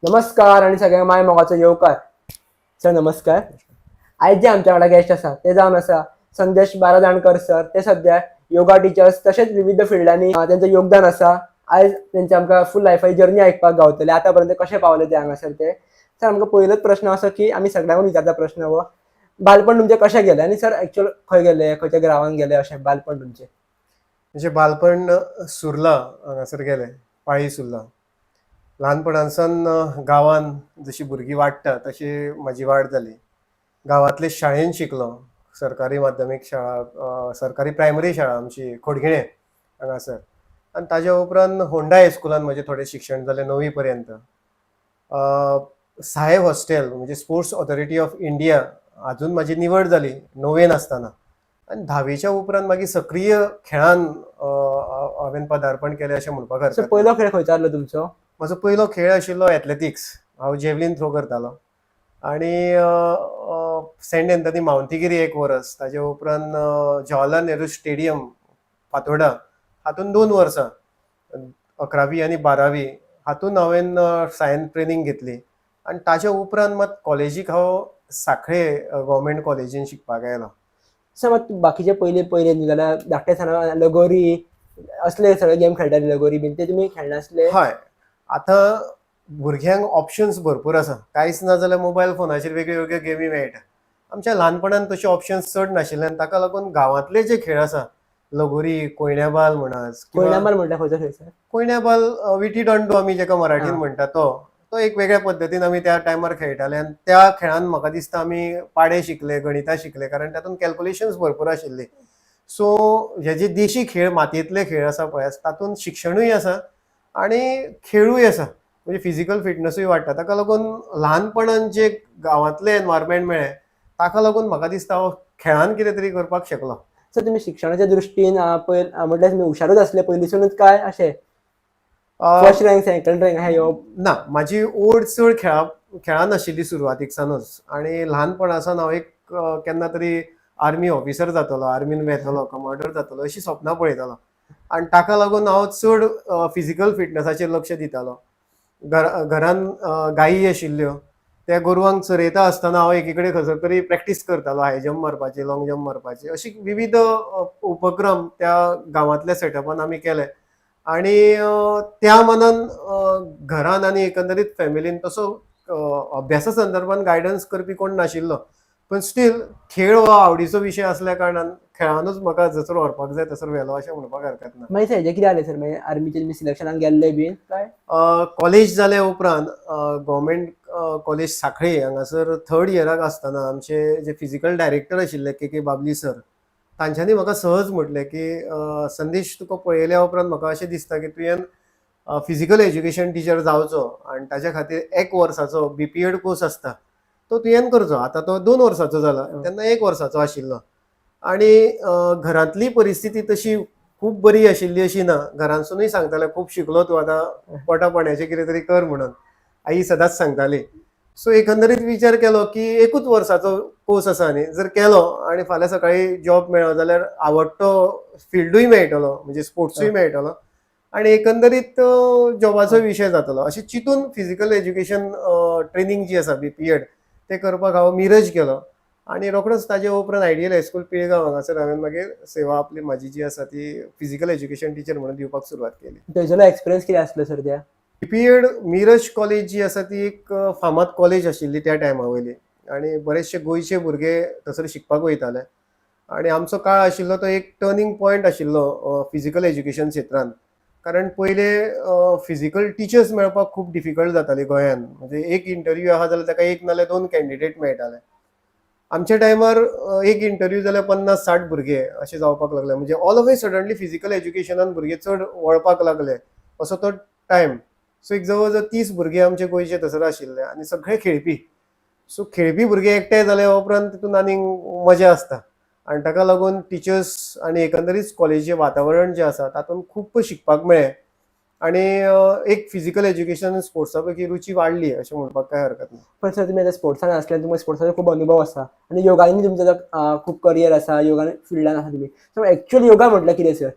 नमस्कार आणि सगळ्यांक माय मोगाचो येवकार. सर नमस्कार. आयज जे आमच्या वांगडा गेस्ट आसा ते जावन आसा संदेश बारादाणकर सर. ते सध्या योगा टिचर्स तशेंच विविध फिल्डांनी तेंचें योगदान आसा. आयज तेंचे आमकां फूल लायफाची जर्नी आयकपाक गावतले, आतां पर्यंत कशें पावले ते हांगासर ते. सर, आमकां पयलोच प्रश्न असो की आमी सगळ्यांकून विचारता प्रश्न हो, बालपण तुमचें कशें गेलें आनी सर एक्चुअल खंय गेले, खंयच्या ग्रावान गेले अशें बालपण तुमचें? म्हणजे बालपण सुर्ला हांगासर गेलें, पाळी सुर्ला. ल्हानपणासान गांवांत जशी भुरगीं वाडटा तशी म्हाजी वाड जाली. गांवांतले शाळेंत शिकलो, सरकारी माध्यमीक शाळा, सरकारी प्रायमरी शाळा आमची खोडगिणें हांगासर. आनी ताज्या उपरांत होंडा हायस्कुलान म्हजें थोडें शिक्षण जालें णवी पर्यंत. साहेब हॉस्टेल म्हणजे स्पोर्ट्स ऑथॉरिटी ऑफ इंडिया हातूंत म्हाजी निवड जाली णवेन आसतना. आनी धावेच्या उपरांत मागीर सक्रीय खेळान हांवें पदार्पण केलें अशें म्हणपाक सर, हरकत ना. पयलो खेळ खंयचो आसलो तुमचो? म्हजो पयलो खेळ आशिल्लो एथलेटिक्स. हांव जेवलीन थ्रो करतालो आनी सेंट एंथनी मावंतीगिरी एक वर्स, ताजे उपरांत जवाहरलाल नेहरू स्टेडियम फातोर्डा हातूंत 2 वर्सां, 11वी आनी 12वी हातूंत हांवें सायन ट्रेनींग घेतली. आनी ताज्या उपरांत मात कॉलेजीक हांव सांखळे गव्हर्मेंट कॉलेजीन शिकपाक आयलो. सर, मात बाकीचे पयले पयले न्ही जाल्यार धाकटे आसतना लगोरी असले सगळे गेम खेळटाले, लगोरी बीन, ते तुमी खेळनासले? हय, आतां भुरग्यांक ऑप्शन्स भरपूर आसा. कांयच ना जाल्यार मोबायल फोनाचेर वेगळे वेगळे गेमी मेळटा. आमच्या ल्हानपणान तशे ऑप्शन्स चड नाशिल्ले आनी ताका लागून गांवांतले जे खेळ आसा, लगोरी, कोयण्याबाल म्हणात किंवा कोयणामार म्हणल्यार खंयचो खेळ सर? कोयण्याबाल, विटी दांडू आमी जेका मराठीन म्हणटा, तो तो एक वेगळ्या पद्दतीन आमी त्या टायमार खेळटाले. आनी त्या खेळान म्हाका दिसता आमी पाडे शिकले, गणितां शिकले, कारण तातूंत कॅल्कुलेशन्स भरपूर आशिल्ली. सो हे जे देशी खेळ, मातयेंतले खेळ आसा पळय, तातूंत शिक्षणूय आसा आनी खेळूय आसा, म्हणजे फिजिकल फिटनसूय वाडटा. ताका लागून ल्हानपणान जे गांवांतलें एनवायरमेंट मेळ्ळें ताका लागून म्हाका दिसता हांव खेळान कितें तरी करपाक शकलो. सर, तुमी शिक्षणाच्या दृश्टीन पयर म्हटल्यार तुमी हुशारूच आसले पयलींसूनच काय अशें फर्स्ट रँक, सेकंड रँक अशें येवप? ना, म्हाजी ओड चड खेळान आशिल्ली सुरवातीक सावनच. आनी ल्हानपणा सावन हांव एक केन्ना तरी आर्मी ऑफिसर जातलो, आर्मीन वेतलो, कमांडर जातलो अशी सपनां पळयतालो. आनी ताका लागून हांव चड फिजिकल फिटनसाचेर लक्ष दितालो. घरान गायी आशिल्ल्यो, त्या गोरवांक चरयता आसतना हांव एकी कडेन खंयसर तरी प्रॅक्टीस करतालो, हाय जंप मारपाची, लॉंग जंप मारपाची. अशी विविध उपक्रम त्या गांवांतल्या सेटअपान आमी केले. आनी त्या मनान घरान आनी एकंदरीत फॅमिलीन तसो अभ्यासा संदर्भान गायडन्स करपी कोण नाशिल्लो, पण स्टील खेळ हो आवडीचो विशय आसल्या कारणान खेळानूच म्हाका जसो व्हरपाक जाय तसो व्हेलो अशें म्हणपाक हरकत ना. मागीर सर, हेजें कितें जालें सर, मागीर आर्मीचे तुमी सिलेक्शनाक गेल्ले बीन काय? कॉलेज जाल्या उपरांत गव्हर्मेंट कॉलेज सांखळे हांगासर थर्ड इयराक आसतना आमचे जे फिजिकल डायरेक्टर आशिल्ले के के बाबली सर, तांच्यांनी म्हाका सहज म्हटलें की संदेश, तुका पळयल्या उपरांत म्हाका अशें दिसता की तुवें फिजिकल एज्युकेशन टिचर जावचो आनी ताच्या खातीर एक वर्साचो बीपीएड कोर्स आसता तो तुवें करचो. आतां तो 2 वर्साचो जाला, तेन्ना एक वर्साचो आशिल्लो. आनी घरांतली परिस्थिती तशी खूब बरी आशिल्ली अशी ना. घरांतसुनूय सांगताले, खूब शिकलो तूं, आतां पोटा पाण्याचें कितें तरी कर म्हणून आई सदांच सांगताली. सो एकंदरीत विचार केलो की एकूच वर्साचो कोर्स आसा न्ही, जर केलो आनी फाल्यां सकाळीं जॉब मेळ्ळो जाल्यार आवडटो फिल्डूय मेळटलो, म्हणजे स्पोर्ट्सूय मेळटलो आनी एकंदरीत जॉबाचो विशय जातलो अशें चिंतून फिजिकल एज्युकेशन ट्रेनींग जी आसा बीपीएड, तें करपाक हांव मिरज गेलो. आनी रोखडोच ताजे उपरांत आयडियल हायस्कूल पिळगांव हांगासर हांवें मागीर सेवा आपली म्हाजी जी आसा ती फिजिकल एज्युकेशन टिचर म्हणून दिवपाक सुरवात केली. थंयसरलो एक्सपिरियन्स कितें आसलो सर त्या? बीपीएड मिरज कॉलेज जी आसा ती एक फामाद कॉलेज आशिल्ली त्या टायमा वयली आनी बरेचशे गोंयचे भुरगे थंयसर शिकपाक वयताले. आनी आमचो काळ आशिल्लो तो एक टर्नींग पॉयंट आशिल्लो फिजिकल एज्युकेशन क्षेत्रांत, कारण पयले फिजिकल टिचर्स मेळपाक खूब डिफिकल्ट जाताली गोंयांत. म्हणजे एक इंटरव्यू आहा जाल्यार ताका एक नाल्यार दोन कॅन्डिडेट मेळटाले. आमच्या टायमार एक इंटरव्यू जाल्यार 50-60 भुरगे अशें जावपाक लागले. म्हणजे all of a suddenly physical एज्युकेशनान भुरगे चड वळपाक लागले असो तो टायम. सो एक जवळ जवळ 30 भुरगे आमचे गोंयचे थंयसर आशिल्ले आनी सगळे खेळपी. सो खेळपी भुरगे एकठांय जाल्या उपरांत तितून आनीक मजा आसता. आनी ताका लागून टिचर्स आनी एकंदरीत कॉलेजीचें वातावरण जें आसा तातूंत खूब शिकपाक मेळ्ळें आनी एक फिजिकल एज्युकेशन स्पोर्ट्सा पैकी रुची वाडली अशें म्हणपाक कांय हरकत ना. पण सर, तुमी आतां स्पोर्ट्सान आसले, तुमकां स्पोर्ट्साचो खूब अनुभव आसा आनी योगानी तुमचो खूब करियर आसा, योगान फिल्डान आसा तुमी. सो एक्चुअली योगा म्हटल्यार कितें सर?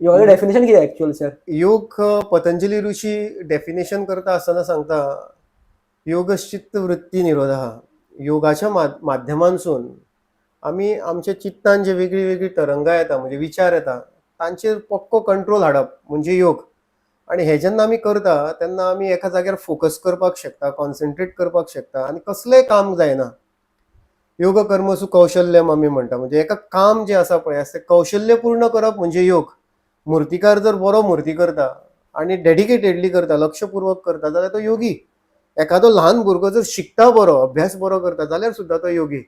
योगाचें डेफिनेशन कितें एक्चुअल सर? योग, पतंजली ऋषी डेफिनेशन करता आसतना सांगता, योगश्चित्त वृत्ती निरोध. योगाच्या माध्यमांसून आमी आमच्या चित्तान जे वेगळी वेगळी तरंगां येता, म्हणजे विचार येता, तांचेर पक्को कंट्रोल हाडप म्हणजे योग. आनी हें जेन्ना आमी करता तेन्ना आमी एका जाग्यार फोकस करपाक शकता, कॉन्सन्ट्रेट करपाक शकता आनी कसलेंय काम जायना. योग कर्मसु कौशल्यम आमी म्हणटा, म्हणजे एका काम जें आसा पळय तें कौशल्य पूर्ण करप म्हणजे योग. मुर्तीकार जर बरो मुर्ती करता आनी डेडिकेटेडली करता, लक्षपूर्वक करता जाल्यार तो योगी. एखादो ल्हान भुरगो जर शिकता बरो, अभ्यास बरो करता जाल्यार सुद्दां तो योगी.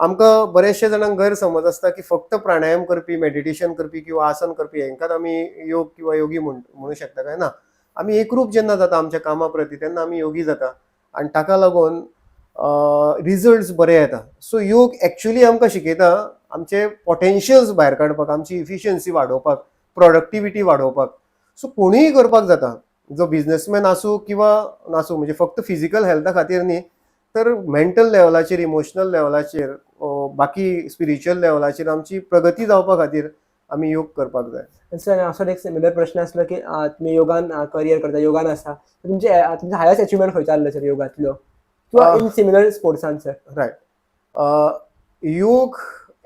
आमकां बरेचशे जाणांक गैरसमज आसता की फक्त प्राणायाम करपी, मेडिटेशन करपी किंवा आसन करपी हांकांच आमी योग किंवा योगी म्हणू शकता काय ना. आमी एकरूप जेन्ना जाता आमच्या कामा प्रती तेन्ना आमी योगी जाता आनी ताका लागून रिजल्ट्स बरे येता. सो योग एक्चुली आमकां शिकयता आमचे पोटेन्शियल्स भायर काडपाक, आमची इफिशियन्सी वाडोवपाक, प्रोडक्टिविटी वाडोवपाक. सो कोणूय करपाक जाता, जो बिजनेसमॅन आसूं किंवा नासूं. म्हणजे फक्त फिजिकल हेल्था खातीर न्ही, तर मेंटल लेवलाचेर, इमोशनल लेवलाचेर, बाकी स्पिरिच्युअल लेवलाचेर आमची प्रगती जावपा खातीर आमी योग करपाक जाय. सर, असो एक सिमिलर प्रश्न आसलो की तुमी योगान करियर करता, योगान आसा, तर तुमचे हायस्ट अचिवमेंट खंयचो आसलो सर योगांतलो किंवा इन सिमिलर स्पोर्ट्सान सर? रायट, योग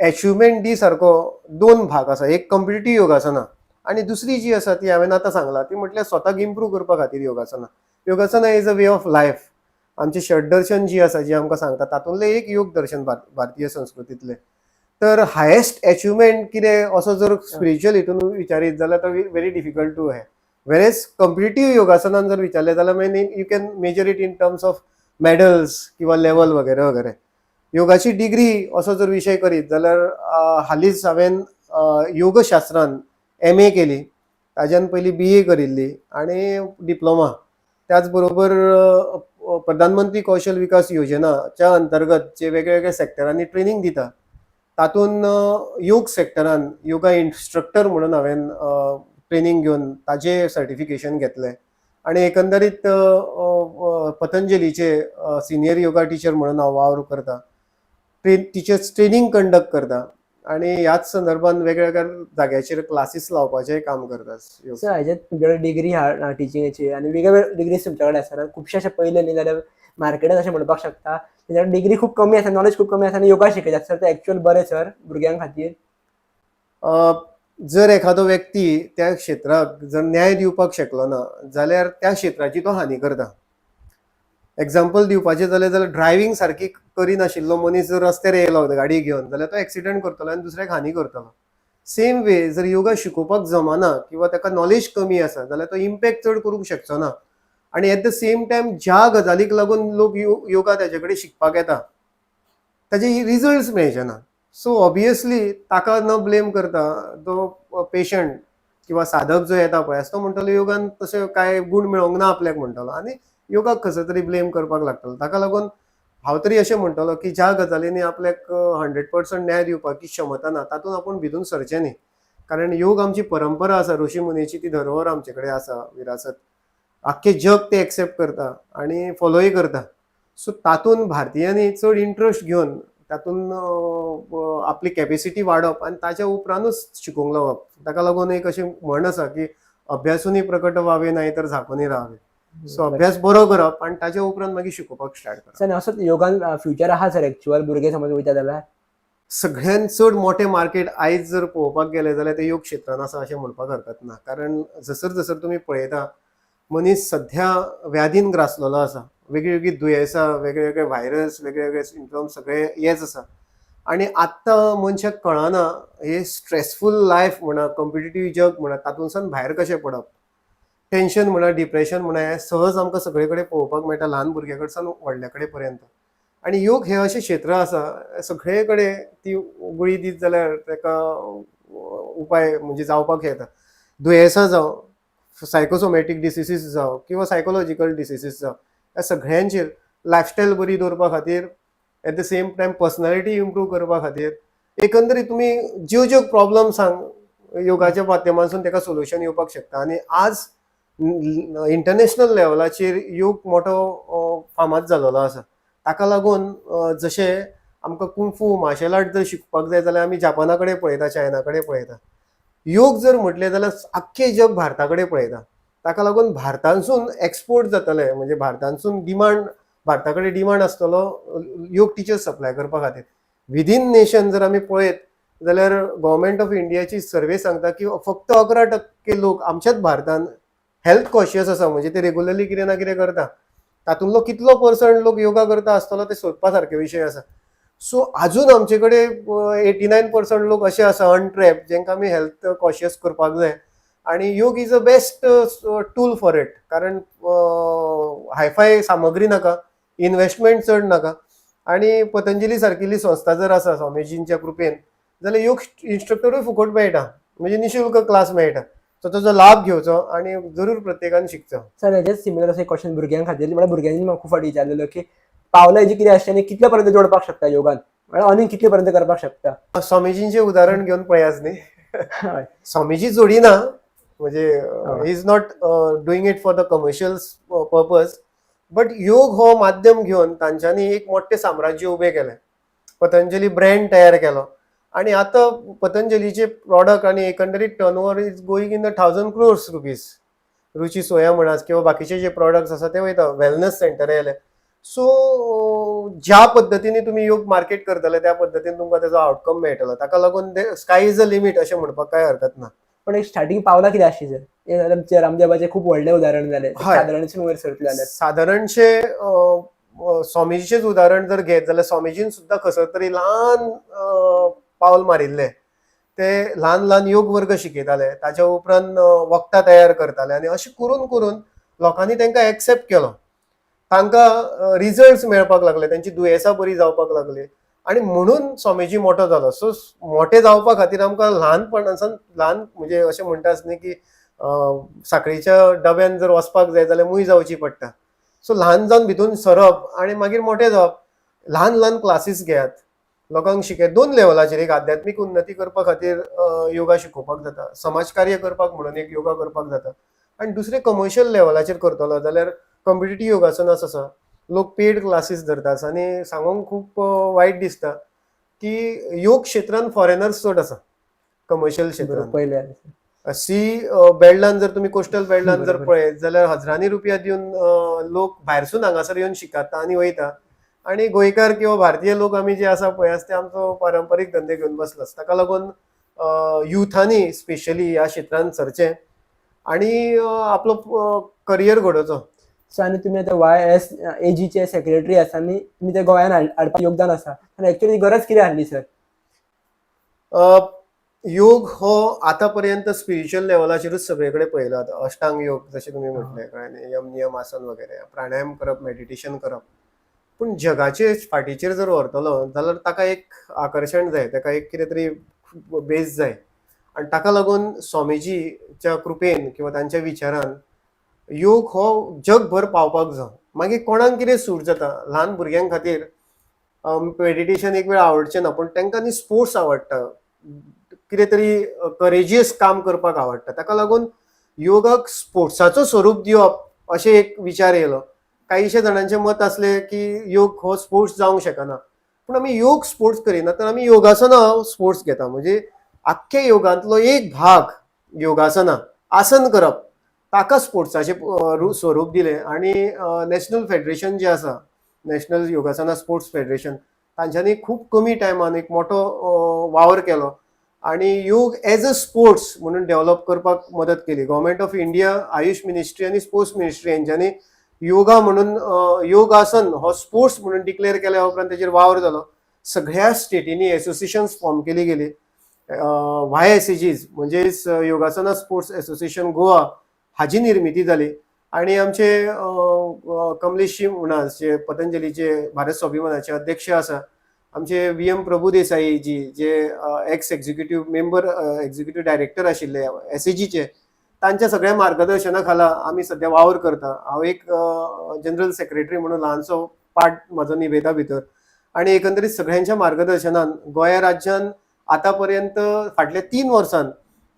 एचिवमेंट दी सारको दोन भाग आसा. एक कॉम्पिटिटीव योगासना आनी दुसरी जी आसा ती हांवें आतां सांगला, ती म्हटल्यार स्वताक इम्प्रूव करपा खातीर योगासना. योगासना is a way of life. आमचें षड्दर्शन जी आसा, जी आमकां सांगता, तातूंतलें एक योग दर्शन भारतीय संस्कृतींतलें. तर हायेस्ट एचिवमेंट कितें असो जर स्पिरिच्युअल हितून विचारीत जाल्यार तो व्हेरी डिफिकल्ट टू हे. वेरेज कॉम्पिटिटीव योगासनान जर विचारलें जाल्यार मागीर you can measure it in terms of medals किंवा लेवल वगैरे वगैरे. योगाची डिग्री असो जर विशय करीत जाल्यार हालींच हांवें योगशास्त्रान एमए केली, ताज्यान पयलीं बीए करिल्ली आनी डिप्लोमा. त्याच बरोबर प्रधानमंत्री कौशल विकास योजनाच्या अंतर्गत जे वेगळे वेगळे सेक्टरांनी ट्रेनींग दिता तातूंत योग सेक्टरान योगा इन्स्ट्रक्टर म्हणून हांवें ट्रेनींग घेवन ताजें सर्टिफिकेशन घेतलें आनी एकंदरीत पतंजलीचे सिनियर योगा टिचर म्हणून हांव वावर करता, टिचर्स ट्रेनींग कंडक्ट करता आनी ह्याच संदर्भात वेगवेगळ्या जाग्याचेर क्लासीस लावपाचेंय काम करता. सर, हाजेर तुमचे कडेन डिग्री आहा टिचिंगेची आनी वेगवेगळे डिग्रीज तुमच्या कडेन आसा. खुबशे अशे पयले न्ही जाल्यार मार्केटात अशें म्हणपाक शकता, तेंच्या कडेन डिग्री खूब कमी आसा, नॉलेज खूब कमी आसा आनी योगा शिकयतात. सर, ते एक्चुअल बरें सर भुरग्यां खातीर? जर एखादो व्यक्ती त्या क्षेत्राक जर न्याय दिवपाक शकलो ना जाल्यार त्या क्षेत्राची तो हानी करता. एग्जाम्पल दिवपाचें जालें जाल्यार ड्रायव्हींग सारकी करिनाशिल्लो मनीस जर रस्त्यार येयलो गाडी घेवन जाल्यार तो एक्सिडंट करतलो आनी दुसऱ्याक हानी करतलो. सेम वे, जर योगा शिकोवपाक जमना किंवा ताका नॉलेज कमी आसा जाल्यार तो इम्पॅक्ट चड करूंक शकचो ना आनी एट the same time ज्या गजालीक लागून लोक योगा ताजे कडेन शिकपाक येता ताजे रिजल्ट्स मेळचे ना. सो ऑबियसली ताका न ब्लेम करता तो पेशंट किंवा साधक जो येता पळय तो म्हणटलो योगान तशें कांय गूण मेळोंक ना आपल्याक म्हणटलो आनी योगाक कसो तरी ब्लेम करपाक लागतलो. ताका लागून हांव तरी अशें म्हणटलो की ज्या गजालींनी आपल्याक 100% न्याय दिवपाची क्षमता ना तातूंत आपूण भितून सरचें न्ही, कारण योग आमची परंपरा आसा, ऋषी मुनीची ती धरोहर आमचे कडेन आसा, विरासत. आख्खें जग तें एक्सेप्ट करता आनी फॉलोय करता. सो तातूंत भारतीयांनी चड इंट्रस्ट घेवन तातूंत आपली कॅपेसिटी वाडोवप आनी ताच्या उपरांतूच शिकूंक लावप. ताका लागून एक अशें म्हण आसा की अभ्यासूनी प्रकट व्हावे नाही तर झाकूनी राहावे. सो अभ्यास बरो करप आनी ताच्या उपरांत मागीर शिकोवपाक स्टार्ट करप. सर, असो योगान फ्युचर आहा सर एक्चुअल भुरगे समज वयता जाल्यार? सगळ्यात चड मोठें मार्केट आयज जर पळोवपाक गेलें जाल्यार तें योग क्षेत्रान आसा अशें म्हणपाक हरकत ना, कारण जसर जसर तुमी पळयता मनीस सध्या व्याधीन ग्रासलेलो आसा. वेगळी वेगळी दुयेंसां, वेगळे वेगळे व्हायरस, वेगळे वेगळे सिमटम्स सगळे येच आसा आनी आत्तां मनशाक कळना हे स्ट्रेसफूल लायफ म्हणा, कॉम्पिटिटीव जग म्हणा, तातूंतल्यान भायर कशें पडप. टेन्शन म्हणा, डिप्रेशन म्हणा, हें सहज आमकां सगळे कडेन पळोवपाक मेळटा, ल्हान भुरग्या कडसून व्हडल्या कडेन पर्यंत. आनी योग हें अशें क्षेत्र आसा, सगळे कडेन ती गुळी दीत जाल्यार ताका उपाय म्हणजे जावपाक येता. दुयेंसां जावं, सायकोसोमॅटीक डिसिसीस जावं किंवा सायकोलॉजिकल डिसिसीस जावं, ह्या सगळ्यांचेर लायफस्टायल बरी दवरपा खातीर, at the same time personality improve करपा खातीर, एकंदरीत तुमी ज्यो ज्यो प्रॉब्लम सांग योगाच्या माध्यमांसून ताका सोल्युशन येवपाक शकता. आनी आज इंटरनॅशनल लेवलाचेर योग मोठो फामाद जाल्लो आसा. ताका लागून जशें आमकां कुंफू मार्शल आर्ट जर शिकपाक जाय जाल्यार आमी जापाना कडेन पळयता, चायना कडेन पळयता. योग जर म्हटलें जाल्यार आख्खें जग भारता कडेन पळयता. ताका लागून भारतांसून एक्सपोर्ट जातले, म्हणजे भारतांसून डिमांड, भारता कडेन डिमांड आसतलो योग टिचर्स सप्लाय करपा खातीर. विदीन नेशन जर आमी पळयत जाल्यार गव्हर्मेंट ऑफ इंडियाची सर्वे सांगता की फक्त 11% लोक आमच्याच भारतान हेल्थ कॉन्शियस आसा, म्हणजे ते रेगुलरली कितें ना कितें करता. तातूंतलो कितलो पर्संट लोक योगा करता आसतलो ते सोदपा सारके विशय आसा. सो आजून आमचे कडेन 89% लोक अशे आसा अनट्रॅप, जेंकां आमी हेल्थ कॉन्शियस करपाक जाय आनी योग is a best tool for it, कारण हायफाय सामग्री नाका, इन्वेस्टमेंट चड नाका आनी पतंजली सारकिल्ली संस्था जर आसा स्वामीजींच्या कृपेन जाल्यार योग इन्स्ट्रक्टरूय फुकट मेळटा, म्हणजे निशुल्क क्लास मेळटा. सो ताजो लाभ घेवचो आनी जरूर प्रत्येकान शिकचो. सर, हेजेच सिमिलर अशें क्वेश्चन भुरग्यां खातीर, म्हळ्यार भुरग्यांनी म्हाका खूब फावटी विचारलेलो की पावलां हेजी कितें आसची आनी कितले पर्यंत जोडपाक शकता योगान, म्हळ्यार अर्निंग कितले पर्यंत करपाक शकता? स्वामीजींचे उदाहरण घेवन पळयात न्ही. स्वामीजी जोडिना, म्हणजे is not doing it for the commercial purpose, but योग हो माध्यम घेवन तांच्यांनी एक मोठें साम्राज्य उबें केलें, पतंजली ब्रँड तयार केलो आनी आतां पतंजलीचे प्रॉडक्ट आनी एकंदरीत turnover is going in the thousand crores rupees. Ruchi Soya म्हणात किंवा बाकीचे जे प्रॉडक्ट्स आसा ते वयता, वेलनस सेंटर येयले. सो ज्या पद्दतीने तुमी योग मार्केट करतले त्या पद्दतीन तुमकां तेजो आउटकम मेळटलो. ताका लागून स्काय is a limit अशें म्हणपाक कांय हरकत ना. पण एक स्टार्टिंग पावलां कितें आसची सर? हें जाल्यार आमचे रामदेवाचें खूब व्हडलें उदाहरण जालें. सादारणशें वयर सरतले जाल्यार. सादारणशे स्वामीजीचेच उदाहरण जर घेत जाल्यार स्वामीजीन सुद्दां खंयसर तरी ल्हान पावल मारिल्लें. ते ल्हान ल्हान योग वर्ग शिकयताले, ताच्या उपरांत वखदां तयार करताले आनी अशें करून करून लोकांनी तांकां एक्सेप्ट केलो, तांकां रिजल्ट्स मेळपाक लागले, तेंची दुयेंसां बरीं जावपाक लागली आनी म्हणून स्वामीजी मोठो जालो. सो मोठे जावपा खातीर आमकां ल्हानपणासान ल्हान, म्हणजे अशें म्हणटा न्ही की साखळीच्या डब्यान जर वचपाक जाय जाल्यार मूय जावची पडटा. सो ल्हान जावन भितून सरप आनी मागीर मोठे जावप. ल्हान ल्हान क्लासीस घेयात, लोकांक शिकयात. दोन लेवलाचेर, एक आध्यात्मीक उन्नती करपा खातीर योगा शिकोवपाक जाता, समाज कार्य करपाक म्हणून एक योगा करपाक जाता आनी दुसरें कमर्शियल लेवलाचेर करतलो जाल्यार कॉम्पिटेटीव योगासनास आसा, लोक पेड क्लासीस धरतात आनी सांगूंक खूब वायट दिसता की योग क्षेत्रान फॉरेनर्स चड आसा कमर्शियल क्षेत्रान. पयलें सी बेल्डान जर तुमी कोस्टल बेल्डान जर पळयत जाल्यार हजारांनी रुपया दिवन लोक भायरसून हांगासर येवन शिकता आनी वयता आनी गोंयकार किंवा भारतीय लोक आमी जे आसा पळय आसा ते आमचो पारंपारीक धंदे घेवन बसला. ताका लागून युथांनी स्पेशली ह्या क्षेत्रान सरचें आनी आपलो करियर घडोवचो. सो आनी तुमी आतां YSAG चे सेक्रेटरी आसा आनी तुमी ते गोंयान हाडपाक योगदान आसा, आनी एक्चुअली गरज कितें आसली सर? योग हो आतां पर्यंत स्पिरिच्युअल लेवलाचेरूच सगळे कडेन पळयलो. आतां अष्टांग योग जशें तुमी म्हटलें, कळ्ळें न्ही, यम नियम आसन वगैरे, प्राणायाम करप, मेडिटेशन करप, पूण जगाचे फाटीचेर जर व्हरतलो जाल्यार ताका एक आकर्शण जाय, ताका एक कितें तरी बेज जाय आनी ताका लागून स्वामीजीच्या कृपेन किंवा तांच्या विचारान योग हो जगभर पावपाक जाय. मागीर कोणाक कितें सूट जाता, ल्हान भुरग्यां खातीर मेडिटेशन एक वेळ आवडचें ना, पूण तांकां न्ही स्पोर्ट्स आवडटा, कितें तरी करेजियस काम करपाक आवडटा. ताका लागून योगाक स्पोर्ट्साचो स्वरूप दिवप अशें एक विचार येयलो. कांयशे जाणांचें मत आसलें की योग हो स्पोर्ट्स जावंक शकना, पूण आमी योग स्पोर्ट्स करिना तर आमी योगासनां स्पोर्ट्स घेता, म्हणजे आख्खे योगांतलो एक भाग योगासनां आसन करप, ताका स्पोर्ट्साचें स्वरूप दिलें आनी नॅशनल फेडरेशन जें आसा, नॅशनल योगासना स्पोर्ट्स फेडरेशन, तांच्यांनी खूब कमी टायमान एक मोठो वावर केलो आनी योग एज अ स्पोर्ट्स म्हणून डेव्हलप करपाक मदत केली. Government of India, Ayush ministry आनी स्पोर्ट्स मिनिस्ट्री हेंच्यांनी योगा म्हणून योगासन हो स्पोर्ट्स म्हणून डिक्लेअर केल्या उपरांत तेजेर वावर जालो. सगळ्या स्टेटींनी एसोसिएशन्स फॉर्म केली गेली. YSAGs म्हणजेच योगासना स्पोर्ट्स एसोसिएशन गोवा हाजी निर्मिती जाली आनी आमचे कमलेश उणास जे पतंजलीचे भारत स्वाभिमानाचे अध्यक्ष आसा, आमचे V.M. Prabhudesai जी जे ex executive member, executive director आशिल्ले SAG चे, तांच्या सगळ्या मार्गदर्शना खाला आमी सद्या वावर करता. हांव एक जनरल सेक्रेटरी म्हणून ल्हानसो पार्ट म्हाजो निभयता भितर आनी एकंदरीत सगळ्यांच्या मार्गदर्शनान गोंया राज्यान आतां पर्यंत फाटल्या 3 वर्सांत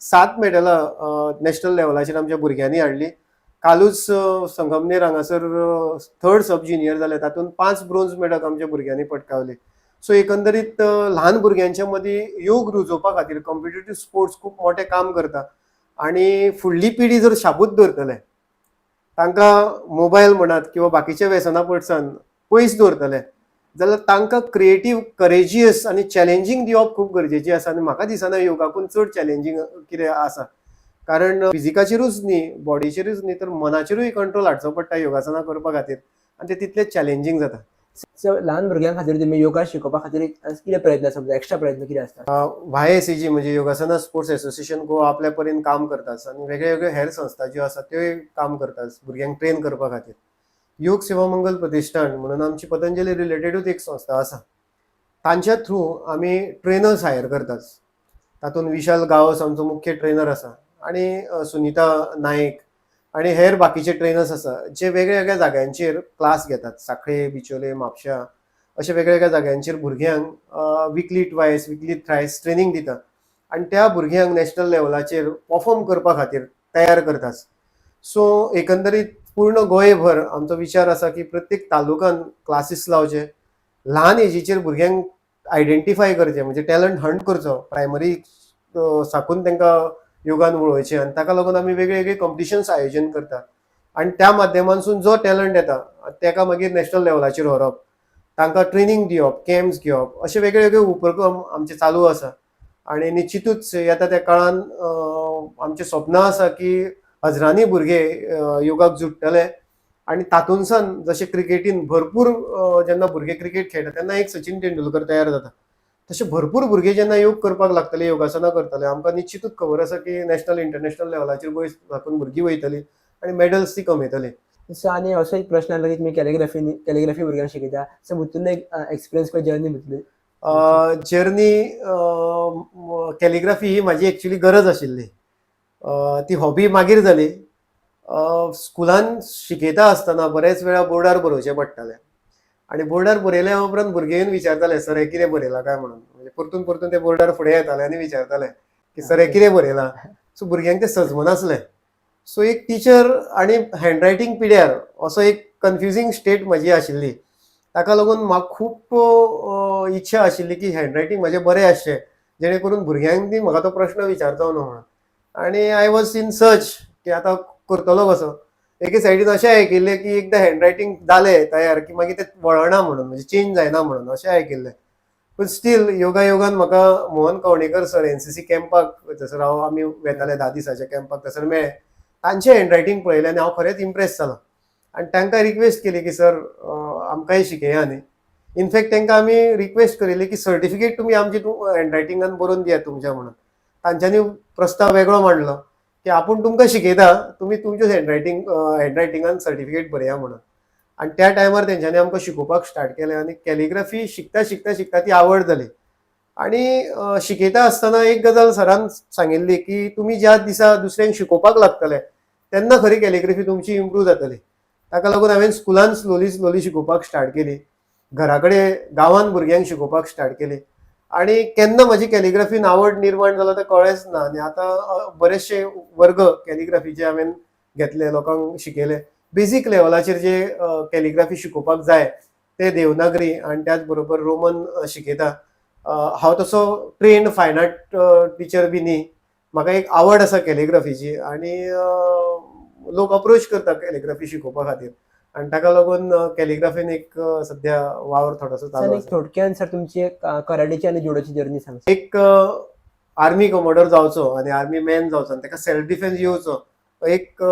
7 मेडलां नॅशनल लेवलाचेर आमच्या भुरग्यांनी हाडली. कालूच संगमनेर हांगासर थर्ड सब ज्युनियर जाले, तातूंत 5 ब्रोंज मेडल आमच्या भुरग्यांनी पटकावली. सो एकंदरीत ल्हान भुरग्यांच्या मदीं योग रुजोवपा खातीर कॉम्पिटेटीव स्पोर्ट्स खूब मोठें काम करता आनी फुडली पिढी जर शाबूत दवरतले, तांकां मोबायल म्हणात किंवा बाकीच्या व्यसना पडसान पयस दवरतले जाल्यार तांकां क्रिएटीव, करेजियस आनी चॅलेंजींग दिवप खूब गरजेचें आसा. आनी म्हाका दिसना योगाकून चड चॅलेंजींग कितें आसा, कारण फिजिकाचेरूच न्ही, बॉडीचेरूच न्ही, तर मनाचेरूय कंट्रोल हाडचो पडटा योगासनां करपा खातीर आनी ते तितलेच चॅलेंजींग जाता. सो ल्हान भुरग्यां खातीर तुमी योगा शिकोवपा खातीर कितें प्रयत्न, समजा एक्स्ट्रा प्रयत्न कितें आसता? वाय एस जी म्हणजे योगासना स्पोर्ट्स एसोसिएशन गोवा आपल्या परीन काम करता आनी वेगळे वेगळे हेर संस्था ज्यो आसा त्योय काम करतात भुरग्यांक ट्रेन करपा खातीर. योग सेवा मंगल प्रतिश्ठान म्हणून आमची पतंजली रिलेटेडूच एक संस्था आसा, तांच्या थ्रू आमी ट्रेनर्स हायर करतात. तातूंत विशाल गांवस आमचो मुख्य ट्रेनर आसा आनी सुनिता नायक आनी हेर बाकीचे ट्रेनर्स आसा जे वेगळ्या वेगळ्या जाग्यांचेर क्लास घेतात. साखळे, बिचोले, म्हापश्या अशे वेगळ्या वेगळ्या जाग्यांचेर भुरग्यांक weekly twice, weekly thrice training दिता आनी त्या भुरग्यांक नॅशनल लेवलाचेर परफॉर्म करपा खातीर तयार करतात. सो एकंदरीत पूर्ण गोंयभर आमचो विचार आसा की प्रत्येक तालुकान क्लासीस लावचे, ल्हान एजीचेर भुरग्यांक आयडेंटिफाय करचें, म्हणजे टॅलंट हंट करचो, प्रायमरी साकून तांकां योगान वळोवचें आनी ताका लागून आमी वेगळे वेगळे कॉम्पिटिशन्स आयोजन करता आनी त्या माध्यमांसून जो टॅलंट येता ताका मागीर नॅशनल लेवलाचेर व्हरप, तांकां ट्रेनींग दिवप, कॅम्प्स घेवप, अशे वेगळे वेगळे उपक्रम आमचे चालू आसा. आनी निश्चितूच येता त्या काळान आमचें स्वप्न आसा की हजरांनी भुरगे योगाक जुडटले आनी तातूंतल्यान जशें क्रिकेटीन भरपूर जेन्ना भुरगे क्रिकेट खेळटा तेन्ना एक सचिन तेंडुलकर तयार जाता, तशे भरपूर भुरगे जेन्ना योग करपाक लागतले, योगासनां करतले, आमकां निश्चितूच खबर आसा की नॅशनल, इंटरनॅशनल लेवलाचेर वयर साकून भुरगीं वयतली आनी मॅडल्स ती कमयतली. सो आनी असो एक प्रश्न आसलो की तुमी कॅलिग्राफी भुरग्यांक शिकयता, सो भितून एक एक्सपिरियन्स किंवा जर्नी भितरली? जर्नी, कॅलिग्राफी ही म्हाजी एक्चुली गरज आशिल्ली. ती हॉबी मागीर जाली. स्कुलान शिकयता आसतना बरेच वेळा बोर्डार बरोवचें पडटालें आनी बोर्डार बरयल्या उपरांत भुरगे येवन विचारताले, सर हें कितें बरयलां काय म्हणून. म्हणजे परतून परतून ते बोर्डार फुडें येताले आनी विचारताले की सर हें कितें बरयलां. सो भुरग्यांक तें सजमनासलें. सो एक टिचर आनी हँडरायटींग पिड्यार असो एक कन्फ्युजींग स्टेट म्हजी आशिल्ली. ताका लागून म्हाका खूब इच्छा आशिल्ली की हँडरायटींग म्हजें बरें आसचें, जेणे करून भुरग्यांक बी म्हाका तो प्रश्न विचारचो न्हू म्हणून. आनी I was in search की आतां करतलो कसो. एके सायडीन अशें आयकिल्लें की एकदां हँडरायटींग जालें तयार की मागीर तें वळना म्हणून, म्हणजे चेंज जायना म्हणून अशें आयकिल्लें. पूण स्टील योगा योगान म्हाका मोहन कवणेकर सर एनसीसी कॅम्पाक, थंयसर हांव आमी वेताले 10 दिसाच्या कॅम्पाक, थंयसर मेळ्ळे. तांचें हँडरायटींग पळयलें आनी हांव खरेंच इम्प्रेस जालो आनी तांकां रिक्वेस्ट केली की सर, आमकांय शिकया न्ही. इनफॅक्ट तांकां आमी रिक्वेस्ट करिल्ली की सर्टिफिकेट तुमी आमची हँडरायटिंगान बरोवन दियात तुमच्या म्हणून. तांच्यांनी प्रस्ताव वेगळो मांडलो की आपूण तुमकां शिकयता, तुमी तुमच्या हँडरायटिंगान सर्टिफिकेट बरया म्हणून. आनी त्या टायमार तेंच्यांनी आमकां शिकोवपाक स्टार्ट केलें आनी कॅलिग्राफी शिकता शिकता शिकता ती आवड जाली. आनी शिकयता आसतना एक गजाल सरान सांगिल्ली की तुमी ज्या दिसा दुसऱ्यांक शिकोवपाक लागतले तेन्ना खरी कॅलिग्राफी तुमची इम्प्रूव जातली. ताका लागून हांवें स्कुलान स्लोली स्लोली शिकोवपाक स्टार्ट केली, घरा कडेन गांवान भुरग्यांक शिकोवपाक स्टार्ट केली आनी केन्ना म्हजी कॅलिग्राफीन आवड निर्माण जाला तें कळ्ळेंच ना. आनी आतां बरेचशे वर्ग कॅलिग्राफीचे हांवें घेतले, लोकांक शिकयले. बेजीक लेवलाचेर जे कॅलिग्राफी शिकोवपाक जाय ते देवनागरी आनी त्याच बरोबर रोमन शिकयता. हांव तसो ट्रेन्ड फायन आर्ट टिचर बी न्ही. म्हाका एक आवड आसा कॅलिग्राफीची आनी लोक अप्रोच करता कॅलिग्राफी शिकोवपा खातीर आनी ताका लागून कॅलिग्राफीन एक सद्या वावर थोडोसो सर चालू एक आसा. थोडक्यान सर तुमची एक कराटेची आनी जुडोची जर्नी सांग. एक आर्मी कमोडर जावचो आनी आर्मी मॅन जावचो आनी ताका सेल्फ डिफेन्स येवचो एक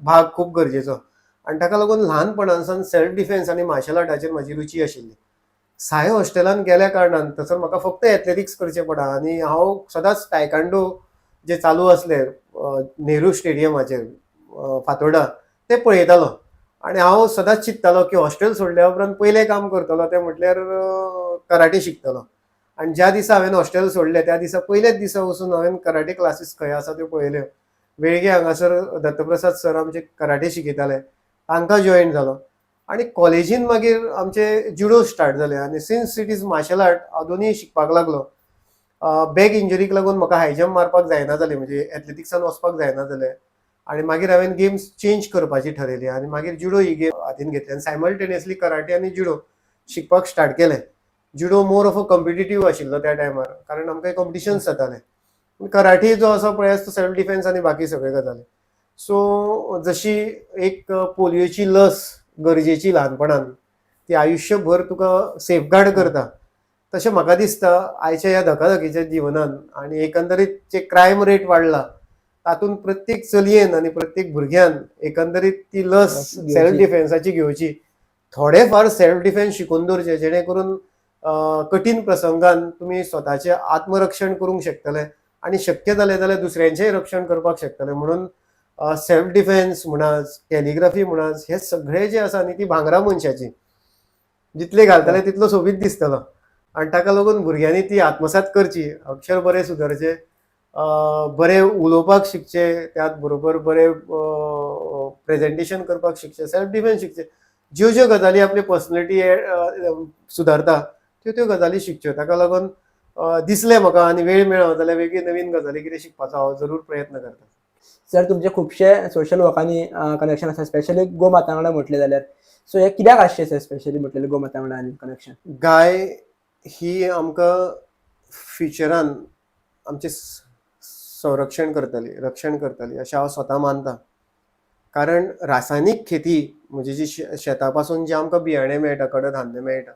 भाग खूब गरजेचो आनी ताका लागून ल्हानपणानसान सेल्फ डिफेन्स आनी मार्शल आर्टाचेर म्हाजी रुची आशिल्ली. साय हॉस्टेलान गेल्या कारणान थंयसर म्हाका फक्त एथलेटिक्स करचें पडा आनी हांव सदांच टायकांडो जे चालू आसले नेहरू स्टेडियमाचेर फातोर्डा ते पळयतालो आनी हांव सदांच चिंत्तालो की हॉस्टेल सोडल्या उपरांत पयलें काम करतलो तें म्हटल्यार कराटे शिकतलो. आनी ज्या दिसा हांवें हॉस्टेल सोडलें त्या दिसा, पयल्याच दिसा वचून हांवें कराटे क्लासीस खंय आसा त्यो पळयल्यो. वेळगे हांगासर दत्तप्रसाद सर आमचे कराटे शिकयताले, तांकां जॉयन जालो आनी कॉलेजीन मागीर आमचे जुडो स्टार्ट जाले आनी since it is martial art हांव दोनूय शिकपाक लागलो. बॅक इंजरीक लागून म्हाका हाय जंप मारपाक जायना जालें, म्हणजे एथलेटिक्सान वचपाक जायना जालें आनी मागीर हांवें गेम्स चेंज करपाची ठरयली आनी मागीर जुडो ही गेम हातीन घेतली आनी सायमल्टेनियसली कराटे आनी जुडो शिकपाक स्टार्ट केलें. Judo more of a competitive आशिल्लो त्या टायमार, कारण आमकां कॉम्पिटिशन्स जाताले. कराटे जो आसा पळय, तो सेल्फ डिफेन्स आनी बाकी सगळे गजाली. सो जशी एक पोलियोची लस गरजेची ल्हानपणान, ती आयुश्यभर तुका सेफगार्ड करता, तशें म्हाका दिसता आयच्या ह्या धकाधकीच्या जिवनान आनी एकंदरीत जे क्रायम रेट वाडला तातूंत प्रत्येक चलयेन आनी प्रत्येक भुरग्यान एकंदरीत ती लस लस घेवची. सेल्फ डिफेन्साची घेवची, थोडे फार सेल्फ डिफेन्स शिकून दवरचे, जेणे करून कठीण प्रसंगान तुमी स्वताचें आत्मरक्षण करूंक शकतले आनी शक्य जालें जाल्यार दुसऱ्यांचेंय रक्षण करपाक शकतले. म्हणून सेल्फ डिफेन्स म्हणाच, कॅलिग्राफी म्हणाच, हे सगळे जे आसा न्ही, ती भांगरा मनशाची, जितले घालतले तितलो सोबीत दिसतलो. आनी ताका लागून भुरग्यांनी ती आत्मसात करची, अक्षर बरें सुदारचें, बरें उलोवपाक शिकचें, त्याच बरोबर बरें प्रेजेंटेशन करपाक शिकचें, सेल्फ डिफेन्स शिकचें. ज्यो ज्यो गजाली आपली पर्सनलिटी सुदारता त्यो त्यो गजाली शिकच्यो. ताका लागून दिसलें म्हाका आनी वेळ मेळ्ळो जाल्यार वेगळी नवीन गजाली कितें शिकपाचो हांव जरूर प्रयत्न करता. सर, तुमचे खुबशे सोशल वर्कांनी कनेक्शन आसा, स्पेशली गोमाता वांगडा म्हटलें जाल्यार. सो हे कित्याक आसचें सर, स्पेशली म्हटलें गोमाता वांगडा आनी कनेक्शन? गाय ही आमकां फ्युचरान आमचें संरक्षण करतली, रक्षण करतली अशें हांव स्वता मानता. कारण रासायनीक खेती म्हणजे जी शेता पासून जें आमकां बियाणें मेळटा, कडधान्य मेळटा,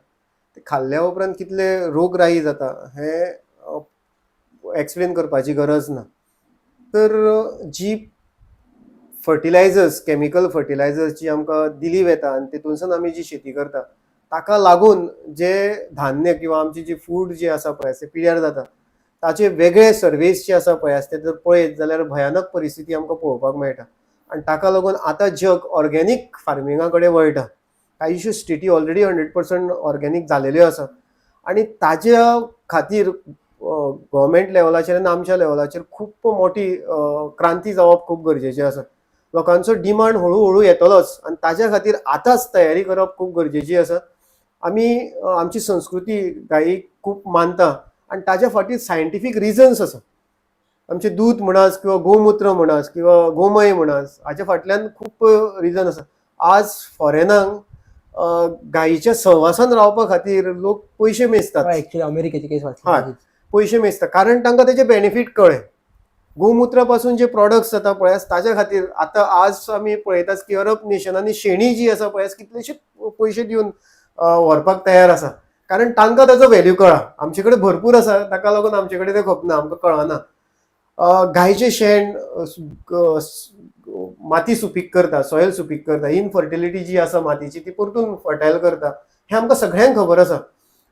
ते खाल्ल्या उपरांत कितले रोगराई जाता हें एक्सप्लेन करपाची गरज ना. तर जी फर्टिलायझर्स, केमिकल फर्टिलायझर्स जी आमकां दिली वता आनी तितूनसून आमी जी शेती करता, ताका लागून जे धान्य किंवा आमची जी फूड जी आसा पळय ते पिड्यार जाता. ताचे वेगळे सर्वेस जे आसा पळय ते जर पळयत जाल्यार भयानक परिस्थिती आमकां पळोवपाक मेळटा. आनी ताका लागून आतां जग ऑर्गेनीक फार्मिंगा कडेन वळटा. कांयश्यो स्टेटी ऑलरेडी 100% ऑर्गेनीक जालेल्यो आसा आनी ताज्या खातीर गव्हर्मेंट लेवलाचेर आनी आमच्या लेवलाचेर खूब मोठी क्रांती जावप खूब गरजेचें आसा. लोकांचो डिमांड हळू हळू येतलोच आनी ताज्या खातीर आतांच तयारी करप खूब गरजेची आसा. आमी आमची संस्कृती गायीक खूब मानता आनी ताज्या फाटीर सायंटिफीक रिजन्स आसा. आमचें दूद म्हणास किंवा गोमुत्र म्हणास किंवा गोमय म्हणास, हाच्या फाटल्यान खूब रिजन आसा. आज फॉरेनाक गायीच्या सहवासान रावपा खातीर लोक पयशे मेजतात. ऍक्च्युली अमेरिकेची केस वाचली. पयशे मेजता, कारण तांकां तेजे बेनिफीट कळ्ळे. गोमुत्रा पासून जे प्रोडक्ट्स जाता पळय, ताज्या खातीर आतां आज आमी पळयतात की अरब नेशनांनी शेणी जी आसा पळय, कितलेशे पयशे दिवन व्हरपाक तयार आसा, कारण तांकां ताजो व्हॅल्यू कळ्ळा. आमचे कडेन भरपूर आसा, ताका लागून आमचे कडेन तें खपना, आमकां कळना. गायचें शेण माती सुपीक करता, सॉयल सुपीक करता, इनफर्टिलिटी जी आसा मातीची ती परतून फर्टायल करता, हें आमकां सगळ्यांक खबर आसा.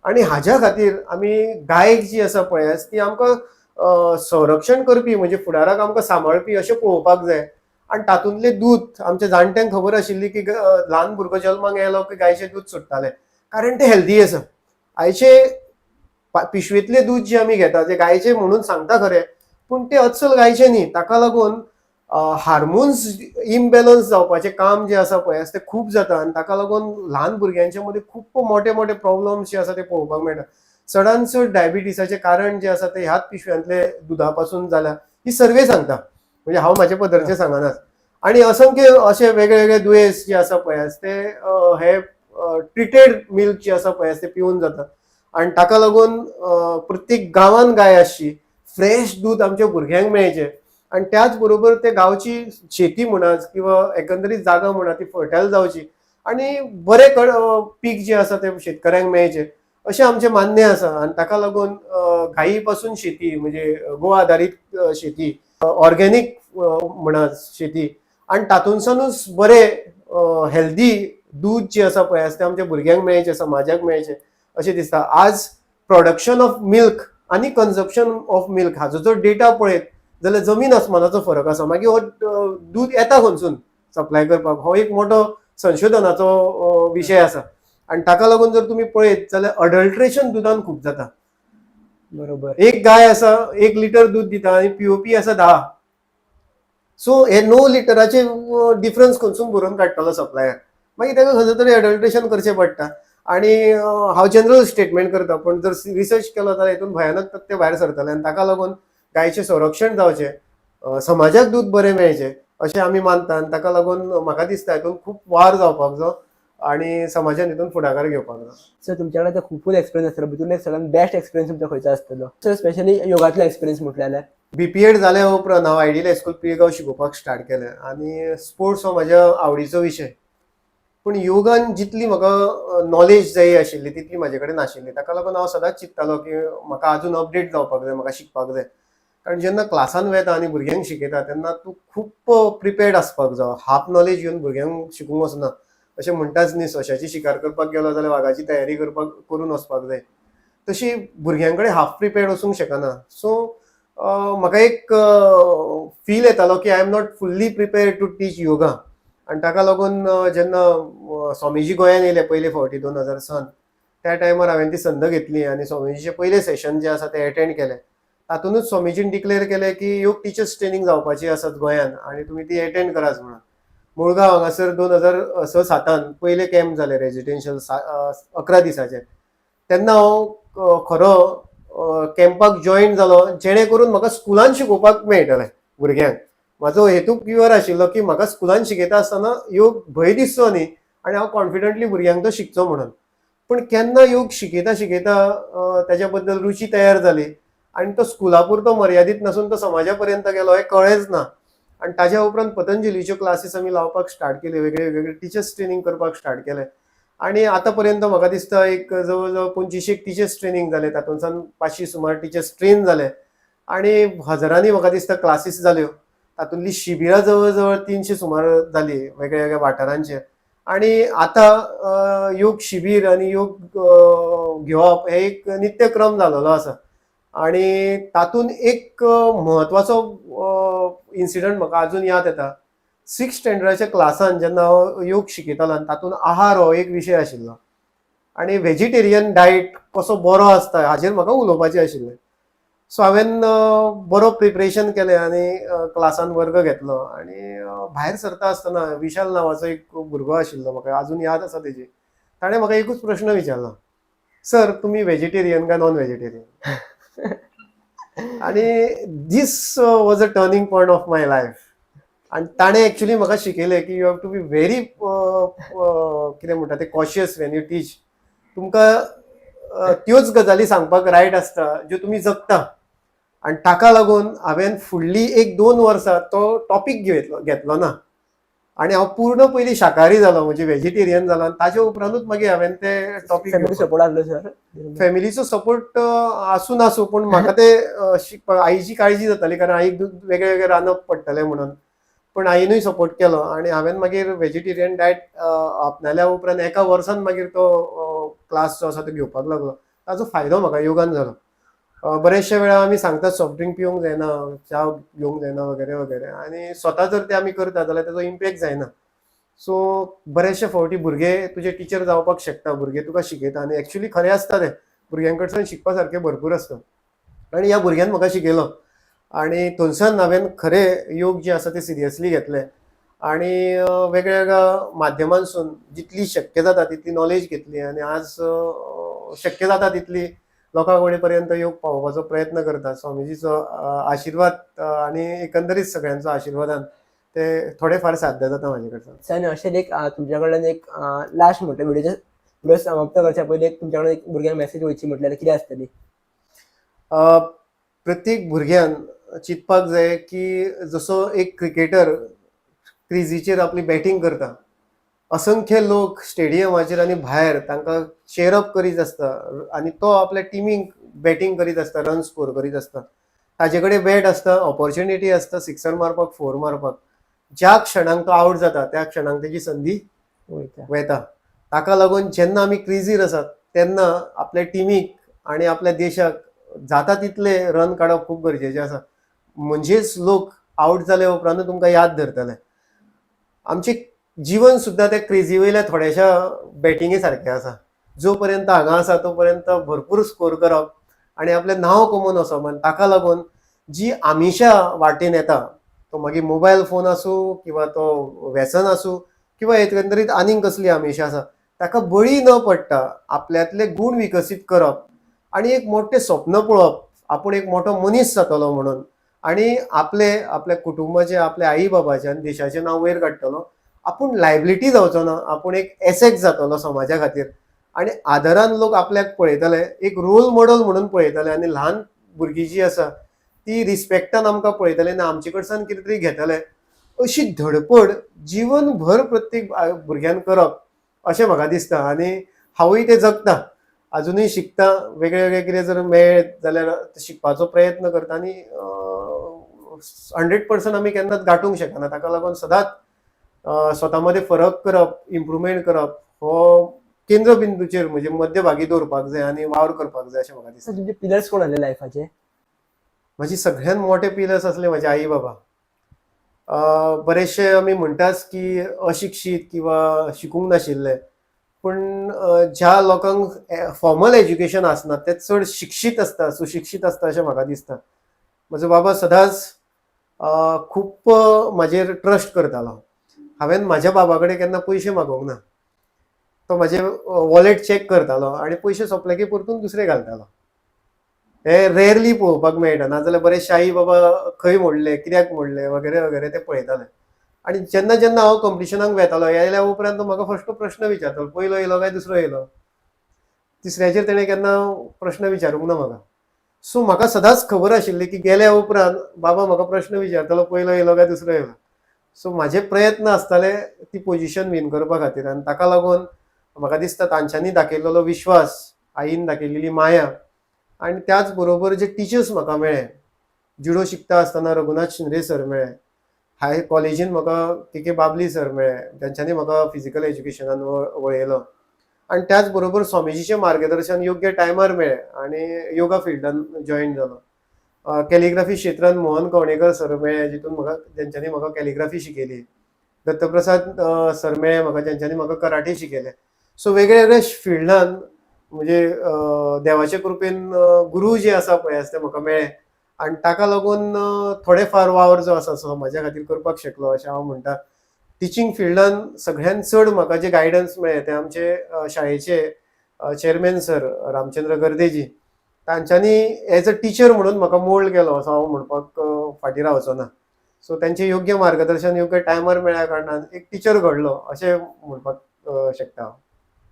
आनी हाज्या खातीर आमी गायक जी आसा पळय ती आमकां संरक्षण करपी, म्हणजे फुडाराक आमकां सांबाळपी अशें पळोवपाक जाय. आनी तातूंतलें दूद आमच्या जाणट्यांक खबर आशिल्ली की ल्हान भुरगो जल्माक येयलो की गायचें दूद सोडटाले, कारण तें हेल्दी आसा. आयचे पिशवेंतलें दूद जें आमी घेता तें गायचें म्हणून सांगता खरें, पूण तें अस्सल गायचें न्ही. ताका लागून हार्मोन्स इमबॅलन्स जावपाचें काम जें आसा पळय तें खूब जाता आनी ताका लागून ल्हान भुरग्यांच्या मदीं खूब मोठे मोठे प्रॉब्लम्स जे आसा ते पळोवपाक मेळटा. चडान चड डायबिटीसाचें कारण जें आसा तें ह्याच पिशव्यांतले दुदा पासून जाल्या, ही सर्वे सांगता, म्हणजे हांव म्हाजे पदरचें सांगना. आनी असंख्य अशे वेगळे वेगळे दुयेंस जे आसा पळय ते हे ट्रिटेड मिल्क जे आसा पळय ते पिवन जाता. आनी ताका लागून प्रत्येक गांवान गाय आसची, फ्रेश दूद आमच्या भुरग्यांक मेळचें आनी त्याच बरोबर ते गांवची शेती म्हणाच किंवा एकंदरीत जागा म्हणा ती फर्टायल जावची आनी बरें पीक जें आसा तें शेतकऱ्यांक मेळचें अशें आमचें मान्य आसा. आनी ताका लागून गायी पासून शेती म्हणजे गो आदारीत शेती, ऑर्गेनीक म्हणा शेती आनी तातूंतल्यानूच बरें हेल्दी दूद जें आसा पळय तें आमच्या भुरग्यांक मेळचें, समाजाक मेळचें अशें दिसता. आज प्रोडक्शन ऑफ मिल्क आनी कन्जप्शन ऑफ मिल्क हाजो जर डेटा पळयत जाल्यार जमीन आसमानाचो फरक आसा. मागीर हो दूद येता खंयसून सप्लाय करपाक, हो एक मोठो संशोधनाचो विशय आसा. आनी ताका लागून जर तुमी पळयत जाल्यार अडल्ट्रेशन दुदान खूब जाता. एक गाय आसा, 1 लिटर दूद दिता आनी पीओपी आसा 10. सो हे 9 लिटराचे डिफरन्स खंयसून भरून काडटलो सप्लायर? मागीर ताका खंयसर तरी अडल्ट्रेशन करचें पडटा. आनी हांव जनरल स्टेटमेंट करता, पूण जर रिसर्च केलो जाल्यार हितून भयानक तथ्य भायर सरतलें. आनी ताका लागून गायचें संरक्षण जावचें, समाजाक दूद बरें मेळचें अशें आमी मानता. आनी ताका लागून म्हाका दिसता हितून खूब वावर जावपाक जाय. आनी समाजान हितून फुडाकार घेवपाक जाय. सर, तुमच्या कडेन खुबूच एक्सपिरियन्स आसतलो. भितून एक सगळ्यात बेस्ट एक्सपिरियन्स तुमचो खंयचो आसतलो सर, स्पेशली योगातलो एक्सपिरियन्स म्हटल्यार जाल्यार? बीपीएड जाल्या उपरांत हांव आयडियल हायस्कूल पिळगांव शिकोवपाक स्टार्ट केलें आनी स्पोर्ट्स हो म्हाज्या आवडीचो विशय. पूण योगान जितली म्हाका नॉलेज जाय आशिल्ली तितली म्हाजे कडेन नाशिल्ली. ताका लागून हांव सदांच चिंत्तालो की म्हाका आजून अपडेट जावपाक जाय, म्हाका शिकपाक जाय. कारण जेन्ना क्लासान वेता आनी भुरग्यांक शिकयता तेन्ना तूं खूब प्रिपेर्ड आसपाक जाय. हाफ नॉलेज घेवन भुरग्यांक शिकूंक वचना. अशें म्हणटाच न्ही, सोंश्याची शिकार करपाक गेलो जाल्यार वागाची तयारी करपाक करून वचपाक जाय, तशी भुरग्यां कडेन हाफ प्रिपेर्ड वचूंक शकना. सो म्हाका एक फील येतालो की I am not fully prepared to teach yoga. आनी ताका लागून जेन्ना स्वामीजी गोंयांत येयले पयले फावटी 2000 सान, त्या टायमार हांवें ती संद घेतली आनी स्वामीजीचे पयले सेशन जे आसा ते एटेंड केले. तातूंतच स्वामीजीन डिक्लेअर केलें की योग टिचर्स ट्रेनींग जावपाची आसात गोंयांत आनी तुमी ती एटेंड करात म्हणून. मुळगांव हांगासर 2006-7 पयले कॅम्प जाले रेजिडेन्शियल 11 दिसाचे. तेन्ना हांव खरो कॅम्पाक जॉयन जालो, जेणे करून म्हाका स्कुलान शिकोवपाक मेळटलें भुरग्यांक. म्हाजो हेतू प्युअर आशिल्लो की म्हाका स्कुलान शिकयता आसतना योग भंय दिसचो न्ही आनी हांव कॉन्फिडंटली भुरग्यांक तो शिकचो म्हणून. पूण केन्ना योग शिकयता शिकयता ताच्या बद्दल रुची तयार जाली आनी तो स्कुला पुरतो मर्यादीत नासून तो समाजा पर्यंत गेलो हें कळ्ळेंच ना. आनी ताज्या उपरांत पतंजलीच्यो क्लासीस आमी लावपाक स्टार्ट केल्यो, वेगळे वेगळे टिचर्स ट्रेनींग करपाक स्टार्ट केलें आनी आतां पर्यंत म्हाका दिसता एक जवळ जवळ 25 एक टिचर्स ट्रेनींग जाले. तातूंतल्यान 500 सुमार टिचर्स ट्रेन जाले आनी हजारांनी म्हाका दिसता क्लासीस जाल्यो. तातूंतली शिबिरां जवळ जवळ 300 सुमार जाली वेगळ्या वेगळ्या वाठारांचेर. आनी आतां योग शिबीर आनी योग घेवप हे एक नित्यक्रम जाल्लो आसा. आनी तातूंत एक म्हत्वाचो इन्सिडंट म्हाका अजून याद येता. सिक्स स्टँडर्डाच्या क्लासान जेन्ना हांव योग शिकयतालो आनी तातूंत आहार हो एक विशय आशिल्लो आनी व्हेजिटेरियन डायट कसो बरो आसता हाजेर म्हाका उलोवपाचें आशिल्लें. सो हांवें बरो प्रिपरेशन केलें आनी क्लासान वर्ग घेतलो आनी भायर सरता आसतना विशाल नांवाचो एक भुरगो आशिल्लो, म्हाका अजून याद आसा तेजी, ताणें म्हाका एकूच प्रश्न विचारलो, "सर, तुमी व्हेजिटेरियन काय नॉन व्हेजिटेरियन?" आनी this was a turning point of my life. आनी ताणें एक्चुली म्हाका शिकयलें की you have to be very, कितें म्हणटा ते, कॉशियस when you teach. तुमकां त्योच गजाली सांगपाक रायट आसता ज्यो तुमी जगता. आनी ताका लागून हांवें फुडली एक दोन वर्सां तो टॉपीक घेतलो ना आनी हांव पूर्ण पयलीं शाकाहारी जालो, म्हणजे व्हेजिटेरियन जालो आनी ताजे उपरांतूच मागीर हांवें ते टॉपीक फॅमिली सपोर्ट आसलो सर? फॅमिलीचो सपोर्ट आसूं नासूं, पूण म्हाका ते शिकपाक आईची काळजी जाताली, कारण आईक वेगळे वेगळे रांदप पडटलें म्हणून. पूण आईनूय सपोर्ट केलो आनी हांवें मागीर व्हेजिटेरियन डायट आपणाल्या उपरांत एका वर्सान मागीर तो क्लास जो आसा तो घेवपाक लागलो. ताजो फायदो म्हाका योगान जालो. बरेचशे वेळा आमी सांगतात सॉफ्ट ड्रिंक पिवंक जायना, च्या घेवंक जायना वगैरे वगैरे, आनी स्वता जर ते आमी करता जाल्यार ताजो इम्पॅक्ट जायना. सो बरेचशे फावटी भुरगे तुजे टिचर जावपाक शकता. भुरगे तुका शिकयता आनी एक्चुली खरें आसता तें, भुरग्यां कडच्यान शिकपा सारकें भरपूर आसता आनी ह्या भुरग्यान म्हाका शिकयलो आनी थंयसान हांवें खरें योग जे आसा ते सिरियसली घेतले आनी वेगळ्या वेगळ्या माध्यमांसून जितली शक्य जाता तितली नॉलेज घेतली आनी आज शक्य जाता तितली लोकां कडेन पर्यंत योग पावोवपाचो प्रयत्न करता. स्वामीजीचो आशिर्वाद आनी एकंदरीत सगळ्यांचो आशिर्वादान ते थोडे फार साध्य जाता म्हाजे कडच्यान. सर, आनी अशें एक तुमच्या कडल्यान एक लास्ट म्हटल्यार, व्हिडिओचे व्हिडिओ समाप्त करच्या पयलीं एक तुमच्या कडेन एक भुरग्यांक मॅसेज वयची म्हटल्यार कितें आसतली? प्रत्येक भुरग्यान चिंतपाक जाय की जसो एक क्रिकेटर क्रिजीचेर आपली बॅटींग करता, असंख्य लोक स्टेडियमाचेर आनी भायर तांकां चेर अप करीत आसता आनी तो आपल्या टिमीक बॅटींग करीत आसता, रन स्कोर करीत आसता. ताजे कडेन बॅट आसता, ऑपॉर्च्युनिटी आसता सिक्सर मारपाक, फोर मारपाक. ज्या क्षणाक तो आवट जाता त्या क्षणाक तेजी संदी वयता. वेता. ताका लागून जेन्ना आमी क्रिजीर आसात तेन्ना आपल्या टिमीक आनी आपल्या देशाक जाता तितले रन काडप खूब गरजेचें आसा. म्हणजेच लोक आवट जाले उपरांतूय तुमकां याद धरतले. आमचें जिवन सुद्दां त्या क्रिजी वयल्या थोड्याशा बॅटिंगे सारकें आसा. जो पर्यंत हांगा आसा तो पर्यंत भरपूर स्कोर करप आनी आपलें नांव कमोवन वचप. आनी ताका लागून जी आमिशा वाटेन येता, तो मागीर मोबायल फोन आसूं किंवा तो व्यसन आसूं किंवा एकंदरीत आनीक कसली आमिशा आसा, ताका बळी न पडटा आपल्यांतले गूण विकसीत करप आनी एक मोठें स्वप्न पळोवप, आपूण एक मोठो मनीस जातलो म्हणून, आनी आपले, आपल्या कुटुंबाचे, आपल्या आई बाबाचे आनी देशाचें नांव वयर काडटलो. आपूण लायबिलिटी जावचो ना, आपूण एक एसेट जातलो समाजा खातीर आनी आदरान लोक आपल्याक पळयतले, एक रोल मॉडल म्हणून पळयतले आनी ल्हान भुरगीं जी आसा ती रिस्पेक्टान आमकां पळयतले आनी आमचे कडच्यान कितें तरी घेतले. अशी धडपड जीवनभर प्रत्येक भुरग्यान करप अशें म्हाका दिसता आनी हांवूय तें जगता, अजुनूय शिकता. वेगळे वेगळे कितें जर मेळ्ळें जाल्यार शिकपाचो प्रयत्न करता आनी 100% आमी केन्नाच गांठूंक शकना. ताका लागून सदांच स्वता मदें फरक करप, इम्प्रुवमेंट करप हो केंद्रबिंदूचेर म्हणजे मध्यभागी दवरपाक जाय आनी वावर करपाक जाय अशें म्हाका दिसता. सर, तुमचे पिलर्स कोण आसले लायफाचे? म्हजी सगळ्यात मोठे पिलर्स आसले म्हजे आई बाबा. बरेचशे आमी म्हणटाच की अशिक्षीत किंवा शिकूंक नाशिल्ले, पूण ज्या लोकांक फॉर्मल एज्युकेशन आसना ते चड शिक्षीत आसता, सुशिक्षीत आसता अशें म्हाका दिसता. म्हजो बाबा सदांच खूब म्हाजेर ट्रस्ट करतालो. हांवें म्हाज्या बाबा कडेन केन्ना पयशे मागोवंक ना. तो म्हाजें वॉलेट चॅक करतालो आनी पयशे सोंपले की परतून दुसरे घालतालो. हे रेरली पळोवपाक मेळटा, नाजाल्यार बरेचशे आई बाबा खंय मोडले, कित्याक मोडले वगैरे वगैरे ते पळयताले. आनी जेन्ना जेन्ना हांव कंपिटिशनाक वेतालो, येयल्या उपरांत तो म्हाका फस्ट प्रश्न विचारतालो, पयलो येयलो काय दुसरो येयलो. तिसऱ्याचेर तेणें केन्ना प्रश्न विचारूंक ना म्हाका. सो म्हाका सदांच खबर आशिल्ली की गेल्या उपरांत बाबा म्हाका प्रश्न विचारतलो, पयलो येयलो काय दुसरो येयलो. सो म्हाजे प्रयत्न आसताले ती पोजिशन वीन करपा खातीर आनी ताका लागून म्हाका दिसता तांच्यांनी दाखयलेलो विश्वास, आईन दाखयलेली माया आनी त्याच बरोबर जे टिचर्स म्हाका मेळ्ळे, जुडो शिकता आसतना रघुनाथ शिंदे सर मेळ्ळे, हाय कॉलेजीन म्हाका के के बाबली सर मेळ्ळे, तांच्यांनी म्हाका फिजिकल एज्युकेशनान वळयलो आनी त्याच बरोबर स्वामीजीचें मार्गदर्शन योग्य टायमार मेळ्ळें आनी योगा फिल्डान जॉयन जालो. कॅलिग्राफी क्षेत्रान मोहन कवणेकर सर मेळ्ळे, जितून म्हाका तेंच्यांनी म्हाका कॅलिग्राफी शिकयली. दत्तप्रसाद सर मेळ्ळे म्हाका, जेंच्यांनी म्हाका कराटे शिकयले. सो वेगळे वेगळे फिल्डान म्हणजे देवाचे कृपेन गुरू जे आसा पळय ते म्हाका मेळ्ळे आनी ताका लागून थोडे फार वावर जो आसा समाजा खातीर करपाक शकलो अशें हांव म्हणटा. टिचींग फिल्डान सगळ्यान चड म्हाका जे गायडन्स मेळ्ळें ते आमचे शाळेचे चेअरमॅन सर रामचंद्र गर्देजी, तांच्यांनी एज अ टिचर म्हणून म्हाका मोल्ड केलो असो हांव म्हणपाक फाटीं रावचो ना. सो तांचें योग्य मार्गदर्शन योग्य टायमार मेळ्ळ्या कारणान एक टिचर घडलो अशें म्हणपाक शकता हांव.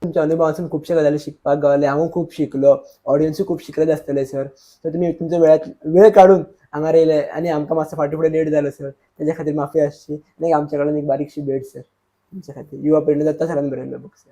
तुमच्या अनुभवासून खुबशे गजाली शिकपाक गावले, हांवूय खूब शिकलो, ऑडियन्सूय खूब शिकले आसतले सर. सो तुमी तुमच्या वेळात वेळ काडून हांगा येयले आनी आमकां मातसो फाटीं फुडें लेट जालो सर, तेज्या खातीर माफी आसची. आनी आमच्या कडल्यान एक बारीकशी भेट सर तुमच्या खातीर, युवा प्रेरणा दत्ता सरान बरयल्लो बूक सर.